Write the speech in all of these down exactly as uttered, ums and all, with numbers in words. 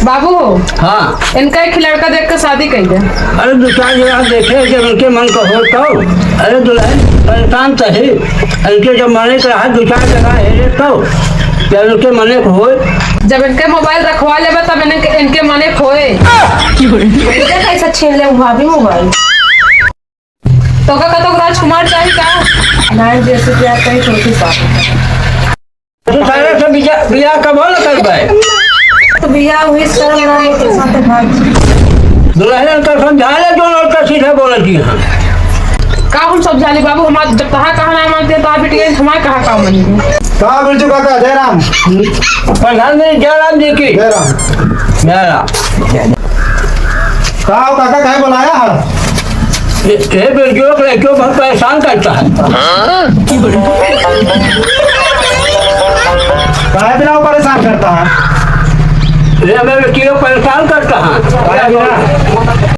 बाबू हो, हाँ। इनका एक लड़का देख के शादी कर दे। अरे, दो चार जगह देखे, जब इनके मन का हो तो। अरे दुल्हन, परेशान तो है, इनके जब मने का रहा, दो चार जगह है तो, जब इनके मने को हो। जब इनके मोबाइल रखवा लेबे, तब इनके, इनके मने को होए। इनके कैसे छीन ले हुआ भी मोबाइल? तो का कतो राजकुमार चाही का? नहीं, जैसे कि आप कहीं छोटी सा। तू सारे से बिया, बिया कब न करबे? तो बिया हुई सर ना एक साथ भाग। दुल्हन का समझा ले, दोनों का सीधा बोलती हैं। का हम समझा ली बाबू, हमार जब तहा कहा ना मानते तो आप बिटिया हमारे कहा का मानेंगे? का बिरजू काका, जय राम। प्रधान जी, जय राम जी की। जय राम। जय राम। का हो काका, काहे बुलाया है? ये, ये बिरजू के लड़कियों बहुत परेशान करता है। काहे बिना वो परेशान करता है? ये हमें लड़कियों परेशान करता है। काहे बिना?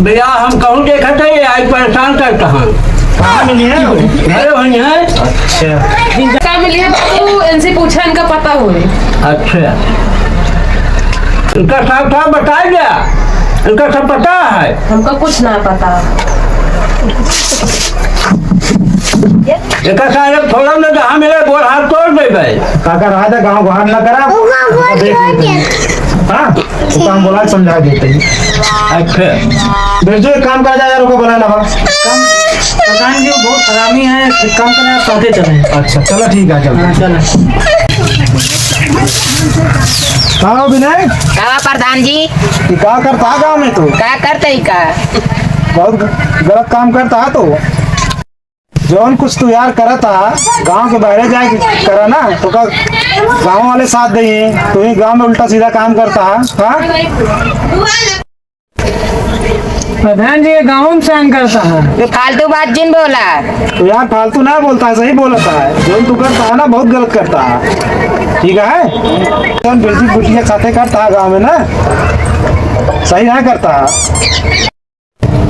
भैया, हम कहूँ देखा था, ये आज परेशान करता है। कहाँ मिली है? अरे, वहीं है। अच्छा। का मिली है बाबू, इनसे पूछा, इनका पता होए। अच्छा। इनका साफ साफ बताया गया, इनका सब पता है। हमका कुछ ना पता। एका सारे फोरम में जहाँ मिले, गोड़ हाथ तोड़ देबे। काका, रहा था, गाँव बाहर ना करा। हाँ? तो काम बोला, समझा देते हैं। अच्छा। बिरजू, एक काम करा जाए यार, ओके बुला लावा। काम, प्रधान जी, वो बहुत हरामी है, एक काम करें, आप साथे चलें। अच्छा, चलो, ठीक है, चलो। हाँ, चलें। का हो विनय? का प्रधान जी? ये का करता है गाँव में तू? का करते ही का? बहुत गलत काम करता है तू। जौन कुछ तू यार करत हा, गाँव के बाहरे जाए के करा ना, तो का गाँव वाले साथ देइहैं, तू ही गाँव में उल्टा सीधा काम करता हा, हाँ? प्रधान जी, ये गाँव में सहन करता है। ये फालतू बात जिन बोला। तो यार फालतू ना बोलता है, सही बोलता है। जौन तू करता है ना, बहुत गलत करता है, ठीक है? जौन बिल्कुल बिटिया साथे करता है गाँव में ना, सही ना करता है।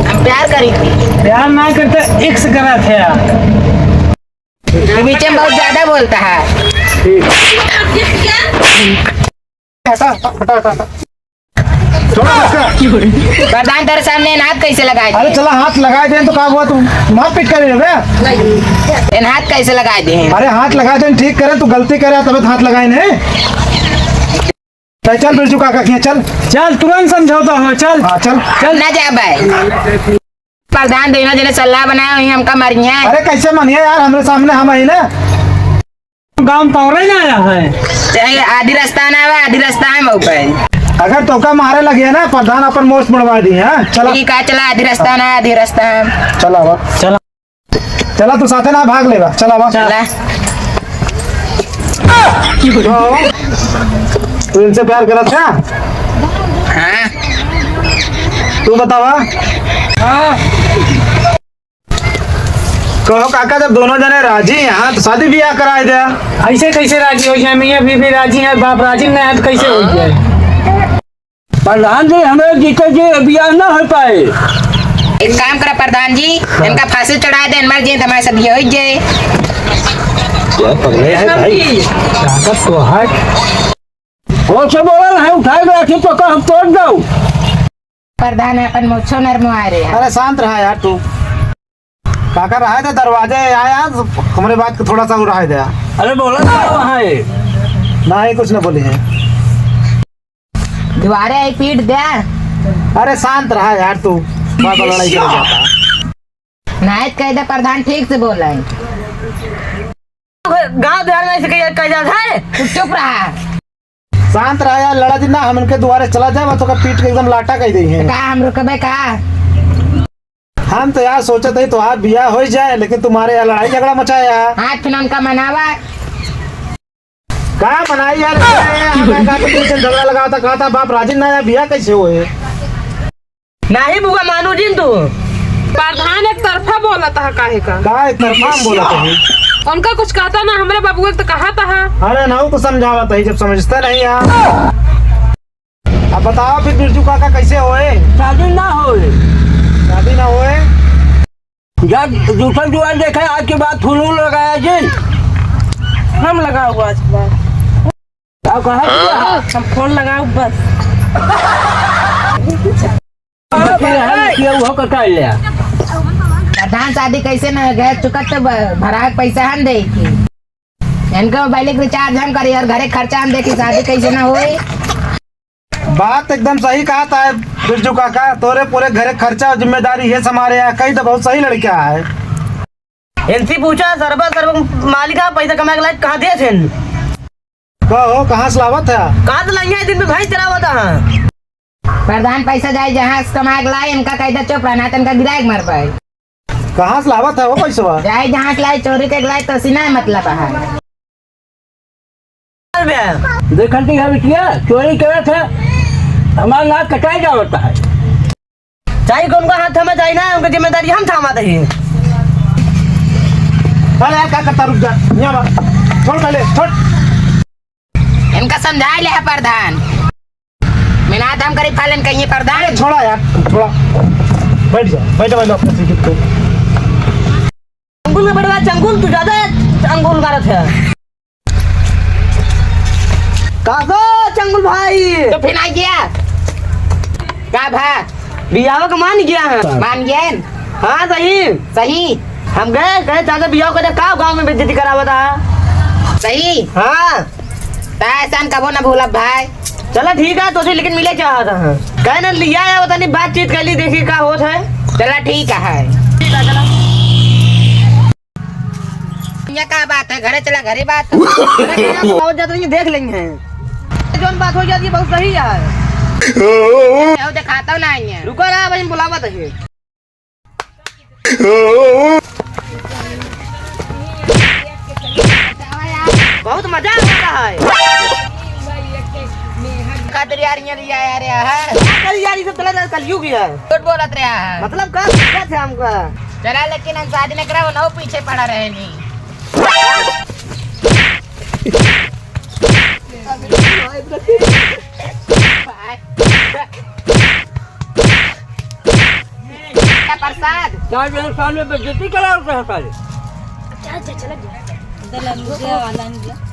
हम प्यार करी थी। प्यार ना करते, इश्क करा थे यार। ये बीच में बहुत ज्यादा बोलता है। हटा, हटा, हटा, हटा। छोड़ो इसका। प्रधान, तेरे सामने हाथ कैसे लगाए अरे थे? चला, हाथ लगाए दे तो का हुआ, तू मारपीट करे रे बे? इन हाथ कैसे लगाए दे? अरे हाथ लगाए दे, ठीक करे, तू गलती करे तबे तो हाथ लगाए ने। चल, चल, बिरजू काका किहाँ, चल। चल, तुरंत समझौता हो, चल। हाँ, चल। चल। ना जा भाई। प्रधान दोनों जने सलाह बनाए, वहीं हमका मारिए। अरे, कैसे मानिए यार, हमरे सामने हम आई ना। गाँव में पौरे ना आया है। चाहे आधी रास्ता ना आवे, आधी रास्ता हम हो पाए। अगर तोका मारे लगे ना, प्रधान अपन मोछ मुड़वा दी, हाँ? चला। ठीक है, चला, आधी रास्ता ना, आधी रास्ता हम। चला, आवा। चला। चला, तू साथे ना भाग लेगा। चला, आवा। चला। तू इनसे प्यार करत है? हाँ। तू बतावा। हाँ। कहो काका, जब दोनों जने राजी हैं, तो शादी ब्याह कराए दे। ऐसे कैसे राजी हो जाए? मियाँ बीवी राजी है, बाप राजी ना है, तो कैसे हो जाए? प्रधान जी, हमरे जीते जी बियाह ना हो पाए। एक काम करा प्रधान जी, हाँ। इनका फांसी चढ़ा दे, मर जाए तो हमारे सब ये हो जाए। क्या पगले हैं भाई? ताकत तो है। कौन से बोला है, उठाए लाठी तो का हम तोड़ दो। प्रधान अपन मोछो नरमवा रहे हैं। अरे शांत रहा यार तू। काका रहा दे, दरवाजे आया, हमरे बात को थोड़ा सा वो रहा दे। अरे बोला क्या वहाँ है? नहीं, कुछ ना बोली है। दुबारे आई पीट दे। अरे शांत रहा यार तू, बार बार लड़ाई करे जाता। नायत कह दे प्रधान, ठीक से बोला है। गाँव देहात में ऐसे कह, कह जाता है। तू चुप रहा। शांत रहा यार, लड़ा जिन ना, हम इनके दुआरे चला जाए, तो का पीट के एकदम लाटा कह दे हैं। का हम रुकबे का? हम तो यार सोचत है तोहार बियाह हो जाए, लेकिन तुम्हारे यार लड़ाई झगड़ा मचाया। हाँ, फिर उनका मनावा। का मनाई यार? हम का के पीछे झगड़ा लगा था, कहा था बाप राजी ना है, बियाह कैसे होए? नाही बुआ मानू जिन तू। प्रधान एक तरफा बोलत है, काहे का? का एक तरफा हम बोलत है? उनका कुछ कहता ना, हमरे बबुआ के तो कहत है। अरे ना, वो तो समझावत है, जब समझता नहीं यार। अब बताओ फिर बिरजू काका कैसे होए? शादी ना होए। शादी ना होए? जब दूसरा जुआन देखे, आज के बाद फोन लगाया जी। हम लगाओ आज के बाद। क्या कहा तू? हम फोन लगाओ बस। फिर हम किया वो का कर लिया। प्रधान, शादी कैसे न हो गया? चुकत तो ब-, भरा के पैसा हम दे की। इनको मोबाइल के रिचार्ज हम करी और घरे खर्चा हम देखी, शादी कैसे न होई? बात एकदम सही कहत है बिरजू काका, तोरे पूरे घरे खर्चा और जिम्मेदारी ये संभारे है, कही तो बहुत सही लड़का है। इनसे पूछा, सरबा, सरबा मालिक है, पैसा कमा के लाए, कहाँ दे थे? का हो, कहाँ से लावत है? कहाँ से लाइए, दिन में भैंस चरावत है। प्रधान, पैसा जाए जहाँ से कमा के लाए, इनका कह दे चुप रहना, तो इनका गिराए के मर पाए। कहाँ से लावत है वो पैसवा? जाए जहाँ से लाए, चोरी के लाए, तो सीना है मतलब है। देखन की है बिटिया, चोरी करत है, हमारा नाक कटाई जावत है। चाहे कौन का हाथ में जाए ना, उनकी जिम्मेदारी हम थामा दही। अरे यार, का करता, रुक जा, यहाँ बा। छोड़ पहले, छोड़। इनका समझाए ले है प्रधान, मेहनत हम करी, फलन कहिए प्रधान। अरे छोड़ा यार, छोड़ा, बैठ जा, बैठ, बैठ अपने सीट पे। चंगुल का बड़वा चंगुल, तू ज्यादा चंगुल मारत है। का गो चंगुल भाई? तो फिर आ गया। का भा? बियाह के मान गया है। मान गया है? हाँ, सही। सही। हम गए, कहे, "चाचा, बियाह करे, का गाँव में बेइज्जती करावत है?" सही। हाँ। ता ऐसा कबो ना भूलब भाई। चला ठीक है, तो से लेकिन मिले चाहत है। कहे ना लिया है, वो तनी बातचीत कर ली, देखी का होत है। चला ठीक है। ये का बात है? घरे चला, घरे बात। और जाते हैं, देख लेंगे। जौन बात हो जाती है, बहुत सही है। वो दिखाता ना है। रुको ना, भाई, बुलावत है। बहुत मजा आ रहा है। खातिर यार, ये लिया यार, यार। अरे यार, ये सब चला जाए, कलयुग यार। झूठ बोलत रहा है। मतलब का, क्या थे हमका? चला, लेकिन हम शादी न करा, वो नौ पीछे पड़ा रहे नहीं। प्रसाद। चार जने सामने बेइज्जती करावत है साले। अच्छा, अच्छा, चला जा। दलंगिया वाला नहीं गया।